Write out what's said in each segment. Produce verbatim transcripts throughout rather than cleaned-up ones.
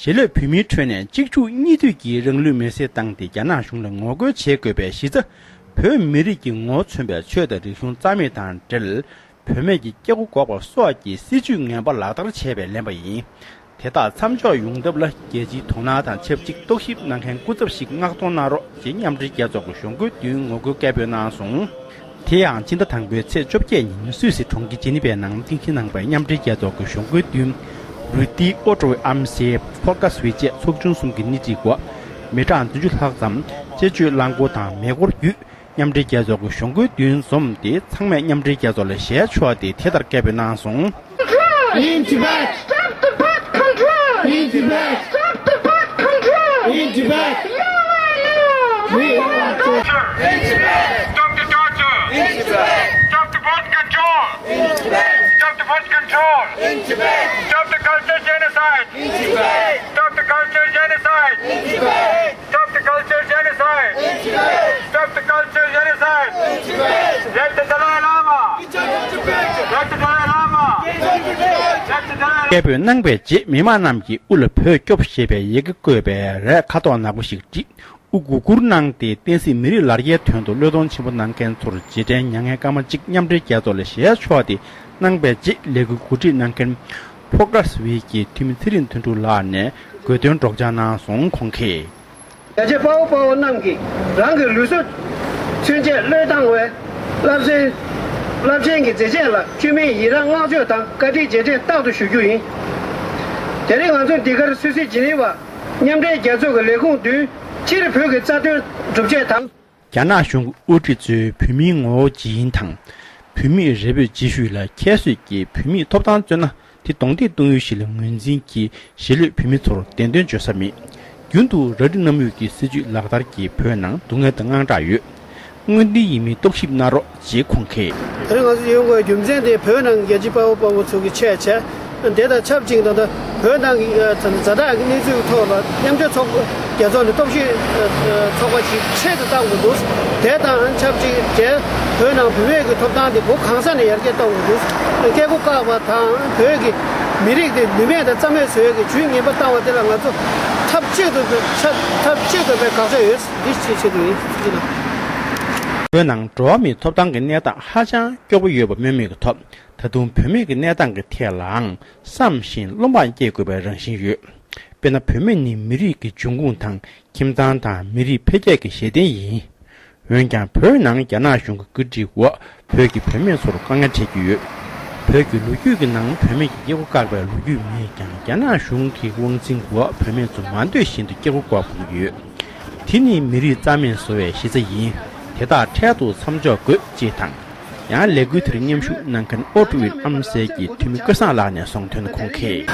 གཞིས་ལུས་བོད་མིའི་ཁྲོད་ནས་གཅིག་མཇུག་གཉིས་མཐུད་ཀྱིས་རང་ལུས་མེར་སྲེག་བཏང་སྟེ། རྒྱ་ནག་གཞུང་ལ་ངོ་རྒོལ་བྱེད་དགོས་པའི་གཞི་རྩ། བོད་མི་རིགས་ཀྱི་ངོ་བོ་མཚོན་པའི་ཆོས་དང་རིག་གཞུང་རྩ་མེད་དང་འབྲེལ། བུད་མེད་ཀྱི་སྐྱེ་སྒོ་འགོག་པ་སོགས་ཀྱི་སྲིད་བྱུས་ངན་པ་ལག་བསྟར་བྱས་པའི་ལན་པ་ཡིན། དེ་དག་མཚམས་འཇོག་ཡོང་ཐབས་ལ། རྒྱལ་སྤྱིའི་དོ་སྣང་དང་ཆབས་ཅིག་རྟོག་ཞིབ་གནང་མཁན་སྐུ་ཚབ་ཞིག་མངགས་གཏོང་གནང་རོགས་ཞེས་མཉམ་འབྲེལ་རྒྱལ་ཚོགས་ཀྱི་གཞུང་སྒོའི་མདུན་ངོ་རྒོལ་སྐད་འབོད་གནང་སོང་། དེ་ཡང་ཕྱི་ཟླ་དང་པོའི་ཚེས་བཅོ་བརྒྱད་ཉིན་སུད་སི་གྲོང་ཁྱེར་ཇི་ནི་ཝའི་ནང་རྟེན་གཞི་གནང་པའི་མཉམ་འབྲེལ་རྒྱལ་ཚོགས་ཀྱི་གཞུང་སྒོའི་མདུན། རུ་ཏི་ཨོ་ཏྲོ་ཨམ་སའེ་ཕོ་ཀ་སི་ཝི་བཅས་ཚོགས་ཆུང་གསུམ་གྱི་སྣེ་ཁྲིད་འོག་མི་གྲངས་བདུན་ཅུ་ལྷག་ཙམ་ཆེད་སྤྱོད་རླངས་འཁོར་དང་མེ་འཁོར་བརྒྱུད། མཉམ་འབྲེལ་རྒྱལ་ཚོགས་ཀྱི་གཞུང་སྒོའི་མདུན་འཛོམས་ཏེ། ཚང་མས་མཉམ་འབྲེལ་རྒྱལ་ཚོགས་ལ་ཞལ་ཕྱོགས་ཏེ་དེ་ལྟར་སྐད་འབོད་གནང་སོང་། In Tibet! Stop the birth control! In Tibet! Stop the birth control! In Tibet! No, no, no! We want to In Tibet! Stop the torture! In Tibet! Stop the birth control! In Tibet! Stop the birth control! In Tibet! Stop the culture genocide! In Tibet! Stop the culture genocide! In Tibet! Stop the culture genocide! Stop the culture genocide! Let the Dalai Lama! Let the Dalai Lama! Let the Dalai Lama! སྐད་འབོད་གནང་བའི་རྗེས། མི་མང་རྣམས་ཀྱིས་དབུ་ལ་བོད་སྐྱོབས་ཞེས་པའི་ཡི་གེ་བཀོད་པའི་རས་ཁ་དོག་ནག་པོ་ཞིག་བསྒྲིགས། དབུ་གུར་གུར་གནང་སྟེ། བསྟན་སྲིད་མི་རིགས་ལ་རྒྱའི་དོན་དུ་བློས་གཏོང་ཆེན་པོ་གནང་མཁན་ཚོར་རྗེས་དྲན་མྱ་ངན་སྐར་མ་གཅིག་མཉམ་འབྲེལ་རྒྱལ་ཚོགས་ལ་ཞལ་ཕྱོགས་ཏེ་གནང་བའི་རྗེས། ལས་འགུལ་གོ་སྒྲིག་གནང་མཁན་ཕོ་ཀ་སི་ཝི་གི་འཐུས་མི་ཚེ་རིང་དོན་གྲུབ་ལགས་ནས་དགོས་འདུན་སྒྲོག་སྦྱང་གནང་སོང་། ཁོང་གིས། རྒྱལ་གཅེས་དཔའ་བོ་དཔའ་མོ་རྣམས་ཀྱིས་རང་གི་ལུས་སྲོག་ཚུན་ཆད་བློས་བཏང་བའི་རླབས་ཆེན་རླབས་ཆེན་གྱི་མཛད་རྗེས་ལ་སྐྱོན་མེད་ཡི་རངས་བསྔགས་བརྗོད་དང་བཀའ་དྲིན་རྗེས་དྲན་རྟག་ཏུ་ཞུ་རྒྱུ་ཡིན། དེ་རིང་ང་ཚོ་འདི་གར་སུད་སི་ཇི་ནི་ཝ་མཉམ་འབྲེལ་རྒྱལ་ཚོགས་ཀྱི་ལས་ཁུངས་མདུན་སྤྱིར་བོད་ཀྱི་རྩ་དོན་སྒྲུབ་ཆེད་དང་། རྒྱ་ནག་གཞུང་གི་དབུ་ཁྲིད་ཚོས་བོད་མིའི་ངོ་བོ་ཇི་ཡིན་དང་། བོད་མིས་རེ་འབོད་ཇི་ཞུས་ལ་ཁྱད་གསོད་ཀྱིས་བོད་མིས་ཐོབ་ཐང་རྩོད་ན། དེ་གདོང་འདེད་གཏོང་ཡུལ་ཞིག་ལ་ངོས་འཛིན་གྱིས་གཞིས་ལུས་བོད་མི་ཚོར་བདེན་དོན་བརྗོད་ས་མེད། རྒྱུན་དུ་རང་འཁྲི་གནམ་འོག་གི་སྲིད་བྱུས་ལག་བསྟར་གྱིས་བོད་ནང་སྡུག་བསྔལ་དང་དངངས་སྐྲག་ཡོད། དངོས་བདེན་ཡིན་མིན་རྟོག་ཞིབ་གནང་རོགས་ཅེས་ཁོང་གིས། དེ་རིང་ང་ཚོ་ཡོང་དགོས་རྒྱུ་མཚན་དེ་བོད་ནང་གི་རྒྱལ་གཅེས་དཔའ་བོ་དཔའ་མོ་ཚོ་གི་ཆེད་བྱས། དེ་དང་ཆབས་ཅིག་ད་ལྟ་བོད་ནང་གི་ཨ་ཛ་དྲག་གི་གནས་ཚུལ་ཐོག་ལ་མཉམ་འབྲེལ་ཚོགས་རྒྱལ་ཚོགས་ནས་རྟོག་ཞིབ་ཨ་ཚོགས་པ་ཞིག་ཆེད་དུ་བཏང་དགོས་འདུག་དེ་དང་ཆབས་ཅིག་རྒྱལ་བོད་ནང་བུད་མེད་ཀྱི་ཐོབ་ཐང་དེ་གོ་གང་ས་ནས་ཡར་རྒྱས་གཏོང་དགོས་འདུག་སྐད་འབོད་བཀག་པ་དང་བོད་ཀྱི་མི་རིགས་དེ་ནུས་མེད་དང་རྩ་མེད་བཟོ་ཡས་ཀྱི་ཇུས་ངན་པ་བཏང་བ་དེ་ལ་ང་ཚོ་ཐབས་ཅིག་ཏུ་ཐབས་ཅིག་ཏུ་དགག་བྱ་ཡོད། འདི་ཅིའི་ཆེད་དུ་ཡིན་ཟེར་ན། བོད་ནང་འགྲོ་བ་མིའི་ཐོབ་ཐང་གི་གནས་སྟངས་ཧ་ཅང་སྐྱོ་པོ་ཡོད་པ་སྨོས་མེད་ཀྱི་ཐོག་ད་དུང་བུད་མེད་ཀྱི་གནས་སྟངས་ཀྱི་ཐད་ལའང་བསམ་བཞིན་བློ་ཕམ་སྐྱེ་དགོས་པའི་རང་བཞིན་ཡོད། དཔེར་ན། བུད་མེད་ནི་མི་རིགས་ཀྱི་འབྱུང་ཁུངས་དང་ཁྱིམ་ཚང་དང་མི་རིགས་འཕེལ་རྒྱས་ཀྱི་གཞི་རྟེན་ཡིན། འོན་ཀྱང་། བོད་ནང་རྒྱ་ནག་གཞུང་གི་བཀོད་སྒྲིག་འོག་བོད་ཀྱི་བུད་མེད་ཚོར་དཀའ་ངལ་འཕྲད་ཀྱི་ཡོད། བོད་ཀྱི་ལོ་རྒྱུས་ཀྱི་ནང་བུད་མེད་ཀྱི་སྐྱེ་སྒོ་བཀག་པའི་ལོ་རྒྱུས་མེད་ཀྱང་། རྒྱ་ནག་གཞུང་གི་དབང་འཛིན་འོག་བུད་མེད་ཚོ་མ་འདོད་བཞིན་དུ་སྐྱེ་སྒོ་འགོག་དགོས་ཀྱི་ཡོད། དེ་ནི་མི་རིགས་རྩ་མེད་བཟོ་བའི་གཞི་རྩ་ཡིན། དེ་དག་འཕྲལ་དུ་མཚམས་འཇོག་དགོས་ཅེས་དང་། ཡང་ལས་འགུལ་དེར་མཉམ་ཞུགས་གནང་མཁན་ཨོ་ཏྲུ་ཝིར་ཨམ་སའེ་གི་འཐུས་མི་ཀུན་བཟང་ལགས་ནས་གསུངས་དོན། ཁོང་གིས།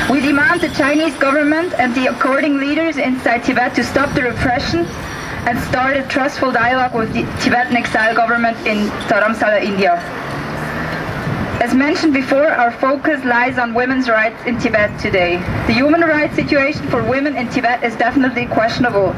We demand the Chinese government and the according leaders inside Tibet to stop the repression and start a trustful dialogue with the Tibetan exile government in Dharamsala, India. As mentioned before, our focus lies on women's rights in Tibet today. The human rights situation for women in Tibet is definitely questionable.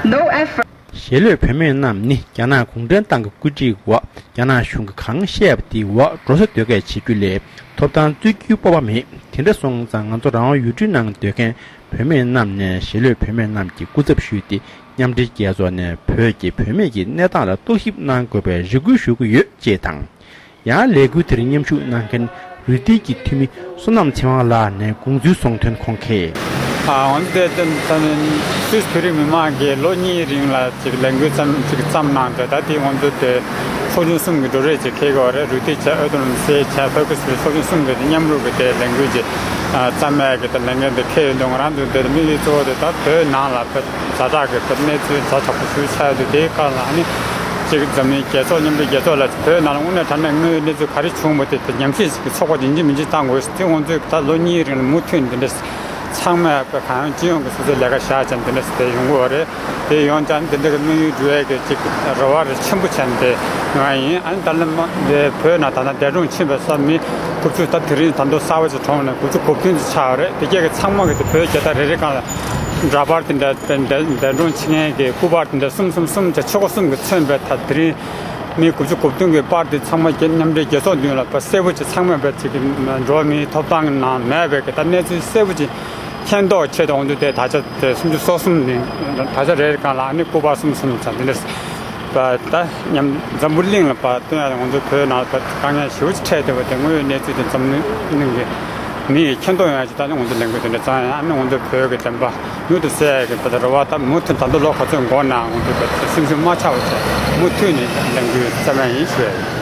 No effort གཞིས་ལུས་བུད་མེད་རྣམས་ནི་རྒྱ་ནག་གུང་ཁྲན་ཏང་གི་བཀོད་སྒྲིག་འོག་རྒྱ་ནག་གཞུང་གིས་གང་བཤད་པ་དེའི་འོག་འགྲོ་ས་སྡོད་སྐད་བྱེད་རྒྱུ་ལས་ཐོབ་ཐང་རྩོད་རྒྱུའི་སྤོབས་པ་མེད། དེ་འདྲ་སོང་ཙང་ང་ཚོ་རང་དབང་ཡུལ་གྲུའི་ནང་སྡོད་མཁན་བུད་མེད་རྣམས་ནས་གཞིས་ལུས་བུད་མེད་རྣམས་ཀྱི་སྐུ་ཚབ་ཞུས་ཏེ་མཉམ་འབྲེལ་རྒྱལ་ཚོགས་ནས་བོད་ཀྱི་བུད་མེད་ཀྱི་གནས་སྟངས་ལ་རྟོག་ཞིབ་གནང་དགོས་པའི་རེ་སྐུལ་ཞུ་གི་ཡོད་ཅེས་དང་། ཡང་ལས་འགུལ་དེར་མཉམ་ཞུགས་གནང་མཁན་རུས་ཏི་གི་འཐུས་མི་བསོད་ནམས་ཚེ་དབང་ལགས་ནས་དགོངས་ཚུལ་གསུངས་དོན། ཁོང་གིས། ཨ། ང་ཚོ་དེ་ད་ད་སུད་སི་བོད་རིགས་མི་མང་གིས་ལོ་གཉིས་རིང་ལ་ཅིག་ལས་འགུལ་བརྩམས་ཅིག་བརྩམས་གནང་སྟེ། ད་དེ་ང་ཚོ་དེ་ཚོགས་ཆུང་གསུམ་གྱི་གྲོས་རེ་ཅིག་འཁེལ་གྱི་ཡོད་རེད། རུས་ཏི་བྱས། ཨོ་ཏོ་ནོ་མི་སི་བྱས། ཕོ་ཀ་སི་ཚོགས་ཆུང་གསུམ་གྱི་མཉམ་རུབ་ཀྱི་དེ་ལས་འགུལ་ཅིག་ཨ་བརྩམས་ཡས་ཀྱི་དེ་ལས་འགུལ་དེ་འཁེལ་ཡོད་འདུག་ང་རང་ཚོ་དེ་དམིགས་ཡུལ་གཙོ་བོ་དེ་ད་བོད་ནང་ལ་བོད་ཛ་དྲག་གི་བོད་གནས་ཚུལ་ཛ་དྲག་པོ་ཞིག་ཆགས་ཡོད་དུས། དེའི་སྐབས་ལ་ནི་ཅིག་འཛམ་གླིང་རྒྱལ་ཚོགས་མཉམ་འབྲེལ་རྒྱལ་ཚོགས་ལ་བོད་ནང་ལ་དངོས་གནས་དྲང་གནས་དངོས་ཡོད་གནས་ཚུལ་ག་རེ་བྱུང་བ་དེ་དེ་ཉམས་ཞིབ་ཀྱི་ཚོགས་པ་ཡིན་གཅིག་མིན་གཅིག་བཏང་དགོས། དེ་ང་ཚོས་ད་ལོ་གཉིས་རིང་ལ་མུ་མཐུད་འདི་འདྲ་ཚང་མས་བོད་གང་ཡོང་ཅི་ཡོང་གི་སོ་སོའི་ལས་ཀ་བཞག་བྱས་འདི་འདྲ་དེ་ཡོང་གི་ཡོད་རེད། དེ་ཡོང་ཙང་འདི་འདྲ་གི་དམིགས་ཡུལ་འགྲུབ་ཡས་ཀྱི་ཅིག་རེ་བ་རེ་ཆེན་པོ་བྱས་ནས་དེ་ཡོང་ཡ་ཡིན། ཨ་ནི་ད་ལམ་དེ་བོད་ནང་ད་ལྟ་འདས་གྲོངས་ཕྱིན་པའི་ས་མི་དགུ་བཅུ། ད་དེ་རིང་ད་དུང་གསར་པ་ཅིག་གྲོངས་ནས་དགུ་བཅུ་གོ་བདུན་ཅིག་ཆགས་ཡོད་རེད། དེ་གས་ཀྱི་ཚང་མ་གི་དེ་བོད་རྒྱལ་དར་རེ་རེ་སྒང་ལ་འདྲ་པར་དེ་འདྲ། འདས་གྲོངས་ཕྱིན་མཁན་གྱི་སྐུ་པར་དེ་འདྲ་གསུམ་གསུམ་གསུམ་བྱས། ཆོལ་ཁ་གསུམ་གྱིས་མཚོན་པའི་ད་དེ་རིང་མི་དགུ་བཅུ་གོ་བདུན་གྱི་པར་དེ་ཚང་མ་རྒྱལ་མཉམ་འབྲེལ་རྒྱལ་ཚོགས་མདུན་ལ་ཕར་གསལ་པོ་ཅིག་ཚང་མས་ཕར་ཅིག་གི་འགྲོ་བ་མིའི་ཐོབ་ཐང་གི་ནང་མེད་པའི་གི་ད་གནས་ཚུལ་གསལ་པོ་ཅིག་ མཁྱེན་རྟོགས་ཆེད་དུ་འོང་དུས་དེ་ད་ཆ་དེ་སུམ་ཅུ་སོ་གསུམ་ནས་ད་ཆ་རེ་རེ་གང་ལ་ཨ་ནི་སྐུ་པར་གསུམ་གསུམ་ཙམ་དེ་འདྲ་པ་ད་མཉམ་འཛམ་བུ་གླིང་ལ་པ་སྟོན་ཡ་ང་ཚོ་བོད་ནང་ལ་པ་དཀའ་ངལ་ཞེ་པོ་ཅིག་འཕྲད་བསྡད་པ་དེ་དངོས་ཡོད་གནས་ཚུལ་དེ་འཛམ་གླིང་གི་མི་ཡིས་མཁྱེན་རྟོགས་ཡོང་ཡ་ཅིག་ད་ནི་ང་ཚོ་ལས་འགུལ་དེ་འདྲ་བརྩམས་ཡ་ཨ་ནི་ང་ཚོ་བོད་ཀྱི་བདེན་པ་མྱུར་དུ་གསལ་ཡ་གི་པ་ད་རེ་བ་ད་མུ་མཐུད་ད་ལྟ་ལོ་ག་ཚོད་འགོར་ན་ང་ཚོ་པ་སེམས་ཤུགས་མ་ཆག་པ་བྱས་མུ་མཐུད་ནས་ལས་འགུལ་བརྩམ་ཡ་ཡིན་ཞུ་ཡ་ཡིན།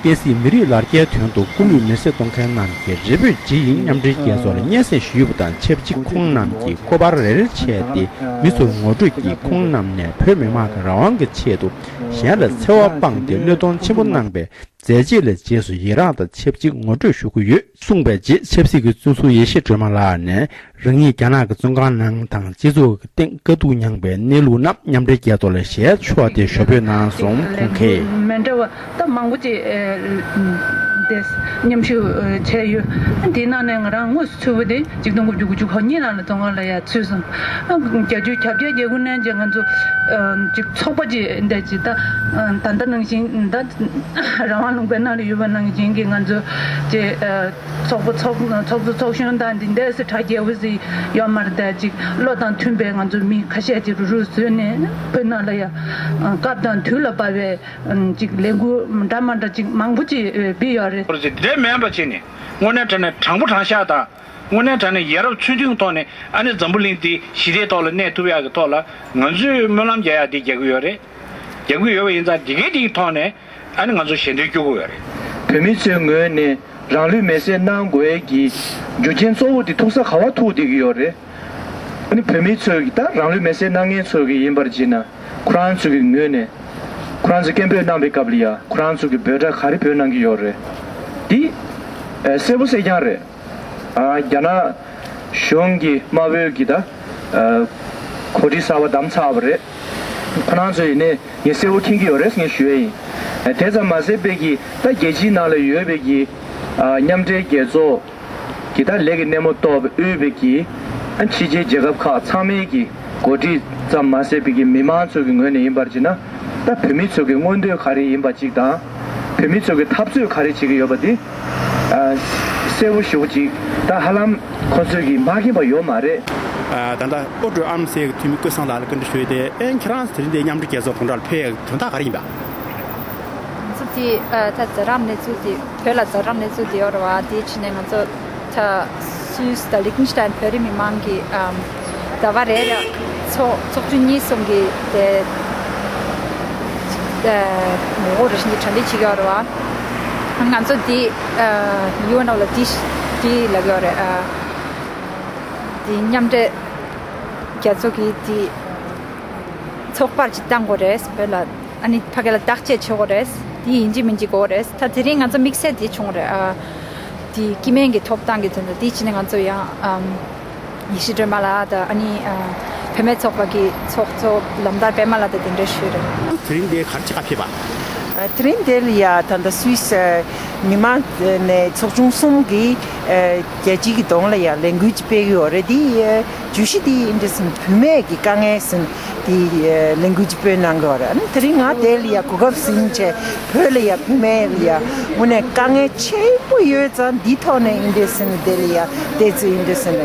གལ་སྲིད་མི་རིགས་ལ་རྒྱའི་དོན་དུ་སྐུ་ལུས་མེར་སྲེག་གཏོང་མཁན་རྣམས་ཀྱིས་རེ་འབོད་ཇི་ཡིན་མཉམ་འབྲེལ་རྒྱལ་ཚོགས་ལ་སྙན་སེང་ཞུས་པ་དང་ཆབས་ཅིག་ཁོང་རྣམས་ཀྱིས་སྐུ་པར་རེ་རེ་ཕྱེས་ཏེ་མི་ཚོར་ངོ་སྤྲོད་ཀྱིས་ཁོང་རྣམས་ནས་བོད་མི་མང་གི་རང་དབང་གི་ཆེད་དུ་གཞན་ལ་འཚེ་བ་སྤངས་ཏེ་བློས་གཏོང་ཆེན་པོ་གནང་པའི་མཛད་རྗེས་ལ་རྗེས་སུ་ཡི་རངས་དང་ཆབས་ཅིག་ངོ་སྤྲོད་ཞུ་གི་ཡོད་གསུངས་པའི་རྗེས་ཆབ་སྲིད་ཀྱི་བཙོན་ཟུར་ཡེ་ཤེས་སྒྲོལ་མ་ལགས་ནས། རང་ཉིད་རྒྱ་ནག་གི་བཙོན་ཁང་ནང་དང་སྤྱི་ཚོགས་ཀྱི་སྟེང་དཀའ་སྡུག་མྱངས་པའི་གནས་ལུགས་རྣམས་མཉམ་འབྲེལ་རྒྱལ་ཚོགས་ལ་ཞལ་ཕྱོགས་ཏེ་ཞུ་འབོད་གནང་སོང་ཁོང་གིས། མི་འདྲ་བ་ད་མང་པོ་ཅིག་དེ་མཉམ་ཞུགས་བྱས་ཡོད། དེའི་ནང་ནས་ང་རང་དངོས་སུ་ཚུད་པ་དེ་ཆིག་སྟོང་དགུ་བརྒྱ་དགུ་བཅུ་གོ་གཉིས་ནང་ལ་བཙོན་ཁང་ལ་ཡར་ཚུད་སོང་། བརྒྱད་ཅུ་གྱ་བརྒྱད་གྱ་དགུ་ནས་ཅིག་ང་ཚོ་ཅིག་ཚོགས་པ་ཅིག་འདྲ་ཅིག་ད་ད་ལྟ་ནང་བཞིན་ད་རང་དབང་ལུང་པའི་ནང་ལ་ཡོད་པ་ནང་བཞིན་གྱི་ང་ཚོ་ཅིག་ཚོགས་པ་ཚོགས་ཚོགས་གཙོ་ཚོགས་གཞོན་དང་འདི་འདྲ་སེ་གྲ་རྒྱས་པོ་ཟིག་ཡོད་མ་རེད། ད་ཅིག་བློ་དང་མཐུན་པའི་ང་ཚོ་མི་ཁ་ཤས་ཅིག་རུ་རུ་བཟོས་ནས་བོད་ནང་ལ་ཡ་སྐབས་དང་དུས་ལ་བབས་པའི་ཅིག་ལས་འགུལ་འདྲ་མ་འདྲ་ཅིག་མང་པོ་ཅིག་སྤེལ་ཡོད་རེད། འོ་རེད། དེ་མིན་པ་བྱས་ནས་དངོས་གནས་དྲང་གནས་དྲང་པོ་དྲང་བཞག་དང་དངོས་གནས་དྲང་གནས་ཡ་རབས་ཚུལ་མཐུན་ཐོག་ནས་ཨ་ནི་འཛམ་བུ་གླིང་འདི་ཞི་བདེའི་ཐོག་ལ་གནས་ཐུབ་ཡག་གི་ཐོག་ལ་ང་ཚོས་སྨོན་ལམ་རྒྱག་ཡག་འདི་རྒྱག་གི་ཡོད་རེད། རྒྱག་གི་ཡོད་པ་ཡིན་ཙང་འདི་གའི་འདིའི་ཐོག་ནས། ཨ་ནི་ང་ཚོ་ཞལ་འདོན་སྐྱོར་དགོས་ཡོད་རེད། བོད་མི་ཚོའི་ངོས་ནས་རང་ལུས་མེར་སྲེག་གནང་དགོས་ཀྱི་རྒྱུ་རྐྱེན་གཙོ་བོ་དེ་ཐུག་ས་ག་བ་ཐུག་བསྡད་ཀྱི་ཡོད་རེད། ཨ་ནི་བོད་མི་ཚོས་ཀྱི་ད་རང་ལུས་མེར་སྲེག་གནང་མཁན་ཚོས་ཀྱི་ཡིན་པར་བྱས་ན་ཁོ་རང་ཚོའི་གི་ངོས་ནས་ཁོ་རང་ཚོ་སྐད་འབོད་གནང་པའི་སྐབས་ལ་ཡ་ཁོ་རང་ཚོ་གི་འབོད་སྒྲ་ག་རེ་འབོད་གནང་གི་ཡོད་རེད། འདི་ཨ་གསལ་པོ་གསལ་རྐྱང་རེད། ཨ་རྒྱ་ནག་གཞུང་གི་དམར་པོའི་གི་ད་ཨ་གོ་སྒྲིག་གསར་པ་བདམས་ཚར་བ་རེད། ཁོ་རང་ཚོ་ཡིན་ནའི་ངས་གསལ་པོ་མཁྱེན་གྱི་ཡོད་རེད་ངས་ཞུ་ཡས་ཡིན། ཨ་དེ་ཙམ་མ་ཟད་པའི་གི་ད་རྒྱལ་སྤྱིའི་ནང་ལ་ཡོད་པའི་གི་ཨ་མཉམ་འབྲེལ་རྒྱལ་ཚོགས་ཀྱི་ད་ལས་ཀྱི་སྣེ་མོ་གཏོགས་པའི་དབུས་པའི་གི་ཨ་ཕྱི་རྒྱལ་རྒྱལ་ཁབ་ཁག་ཚང་མའི་གི་གོ་སྒྲིག་ཙམ་མ་ཟད་པའི་གི་མི་མང་ཚོ་གི་ངོས་ནས་ཡིན་པར་བྱས་ན་ད་བོད་མི་ཚོ་གི་མངོན་འདོད་ག་རེ་ཡིན་པ་གཅིག་དང་། བོད་མི་ཚོ་གི་འཐབ་རྩོད་ག་རེ་བྱེད་ཀྱི་ཡོད་པ་དེ་ཨ་གསལ་པོ་ཞེ་པོ་ཅིག་ད་ཧ་ལམ་ཁོ་ཚོས་ཀྱི་མ་མཁྱེན་པ་ཡོད་མ་རེད། ཨ་ད་ལྟ་ཨོ་ཀྲུའུ་ཨམ་སའི་འཐུས་མི་ཀུན་བཟང་ལགས་ལ་བཀའ་འདྲི་ཞུས་ཏེ། ཨེ་ཁྱེད་རང་དེ་རིང་འདིར་མཉམ་འབྲེལ་རྒྱལ་ཚོགས་གོང་དྲག་ལ་ཕེབས་ཡག་དོན་དག་ག་རེ་ཡིན་པ། ང་ཚོ་དེ་ཨ་ད་ཛ་དྲག་གནས་ཚུལ་དེ་བོད་ལ་ཛ་དྲག་གནས་ཚུལ་དེ་ཡོད་རེད་བ། དེའི་ཕྱི་ནས་ང་ཚོ་ད་སུད་སི་དང་ལིག་ཏེན་སི་ཏན་བོད་རིགས་མི་མང་གི་ཨམ་ཟླ་བ་རེ་རེ་ཚོགས་ཚོགས་ཆུང་གཉིས་གསུམ་གྱི་དེ་ཨ་ངོ་རྒོལ་རེ་བཞིན་གྱི་གྲ་སྒྲིག་བྱེད་ཀྱི་ཡོད་རེད་བ། ང་ཚོ་འདི་ཨ་ཡུ་ཨེན་ནང་ལ་འདི་འདི་ལབ་ཀྱི་ཡོད་རེད། ཨ་འདི་མཉམ་འབྲེལ་རྒྱལ་ཚོགས་ཀྱི་འདི་ཚོགས་པར་ཅིག་བཏང་དགོས་རེད་བོད་ལ། ཨ་ནི་ཕ་གི་ལ་བརྟག་དཔྱད་བྱེད་དགོས་རེད། འདི་ཡིན་གཅིག་མིན་གཅིག་དགོས་རེད། ད་དེ་རིང་ང་ཚོ་དམིགས་བསལ་འདི་བྱུང་རེད། ཨ་འདི་སྐྱེ་དམན་གྱི་ཐོབ་ཐང་གི་དོན་དུ་འདི་ཕྱི་ནས་ང་ཚོ་ཡང་ཨམ་ཡེ་ཤེས་སྒྲོལ་མ་ལགས་དང་ཨ་ནི་ཨ་བུད་མེད་ཚོགས་པ་གི་ཚོགས་གཙོ་ལམ་བདར་པད་མ་ལགས་དང་དེ་འདྲ་ཞུས་རེད། དེ་རིང་འདི་ག་རེ་བྱེད་ག་ཕེབས་པ། ཨ་དེ་རིང་འདིར་ཡ་ད་ལྟ་སུད་སི་མི་མང་ནས་ཚོགས་ཆུང་གསུམ་གྱིས་ཨ་རྒྱལ་སྤྱི་གི་གདོང་ལ་ཡ་ལས་འགུལ་ཅིག་སྤེལ་གྱི་ཡོད་རེད། འདི་ཨ་བརྗོད་གཞི་འདི་འདི་ཟིན་བུད་མེད་ཀྱི་དཀའ་ངལ་ཟིན་འདི་ཨ་ལས་འགུལ་ཅིག་སྤེལ་གནང་གི་ཡོད་རེད། ཨ་ནི་དེ་རིང་ང་དེ་ལ་ཡ་གོ་སྐབས་ཟིན་བྱས་བོད་ལ་ཡ་བུད་མེད་ལ་ཡ་དངོས་གནས་དཀའ་ངལ་ཆེན་པོ་ཡོད་ཙང་འདི་ཐོག་ནས་འདི་ཟིན་དེ་ལ་ཡ་བལྟས་ཚེ་འདི་ཟིན་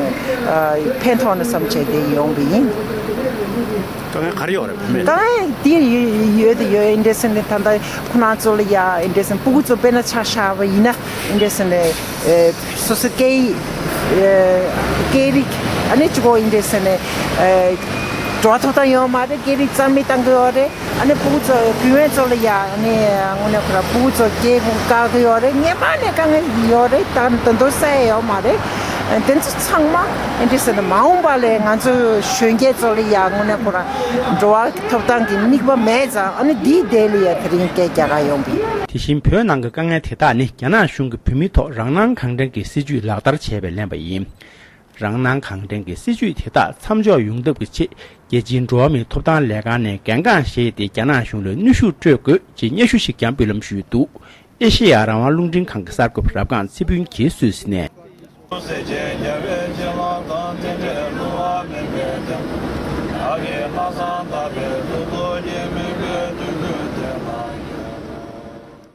ཨ་ཕན་ཐོགས་ན་བསམ་བྱས་དེ་ཡོང་བ་ཡིན། དཀའ་ངལ་ག་རེ་ཡོད་རེད་བུད་མེད། དཀའ་ངལ་འདི་ཡོད་དེ་ཡོད། འདི་ཟིན་ནས་ད་ལྟ་ཁོ་རང་ཚོ་ལ་ཡ་འདི་ཟིན་སྤུ་གུ་ཚོ་དཔེར་ན་ཆ་བཞག་པ་ཡིན་ན་འདི་ཟིན་ནས་སོ་སོ་སྐད་ཡིག་སྐད་རིགས་ཨ་ནི་གཅིག་པོ་ཡིན་འདི་ཟིན་ནས་འགྲོ་བ་ཐོབ་ཐང་ཡོད་མ་རེད། སྐད་རིགས་རྩ་མེད་བཏང་གི་ཡོད་རེད། ཨ་ནི་སྤུ་གུ་ཚོ་བུད་མེད་ཚོ་ལ་ཡ་ཨ་ནི་དངོས་གནས་ཁོ་རང་སྤུ་གུ་ཚོ་སྐྱེ་དགོས་བཀག་གི་ཡོད་རེད། སྔོན་མ་ནས་དཀའ་ངལ་ཡོད་རེད། ད་ད་དུང་སེལ་ཡོད་མ་རེད། དེ་ཚོ་ཚང་མ་འདི་ཟེར་ན་མ་འོངས་པ་ལ་ང་ཚོ་གཞོན་སྐྱེས་ཚོ་ལ་ཡ་དངོས་གནས་ཁོ་རང་འགྲོ་བ་ཐོབ་ཐང་གི་དམིགས་པ་མེད་ཙང་ཨ་ནི་འདིའི་དེ་ལ་ཡ་དེ་རིང་སྐད་རྒྱག་ག་ཡོང་བ་ཡིན། དེ་བཞིན་བོད་ནང་གི་དཀའ་ངལ་དེ་དག་ནི་རྒྱ་ནག་གཞུང་གིས་བོད་མིའི་ཐོག་རང་སྣང་གང་དྲན་གྱི་སྲིད་ཇུས་ལག་བསྟར་བྱས་པས་ལན་པ་ཡིན། རང་སྣང་གང་དྲན་གྱི་སྲིད་ཇུས་དེ་དག་མཚམས་འཇོག་ཡོང་ཐབས་ཀྱི་ཆེད་རྒྱལ་སྤྱིའི་འགྲོ་བ་མིའི་ཐོབ་ཐང་ལས་ཁང་ནས་གལ་འགངས་བཞེས་ཏེ་རྒྱ་ནག་གཞུང་ལ་གནོན་ཤུགས་སྤྲོད་དགོས་ཅེས་སྙན་ཞུ་ཞིག་ཀྱང་འབུལ་ལམ་ཞུས་འདུག་ཨེ་ཤེ་ཡ་རང་དབང་རླུང་འཕྲིན་ཁང་གི་གསར་འགོད་པ་རབ་སྒང་ཚེ་ཕུན་གྱིས་སུད་སི་ནས།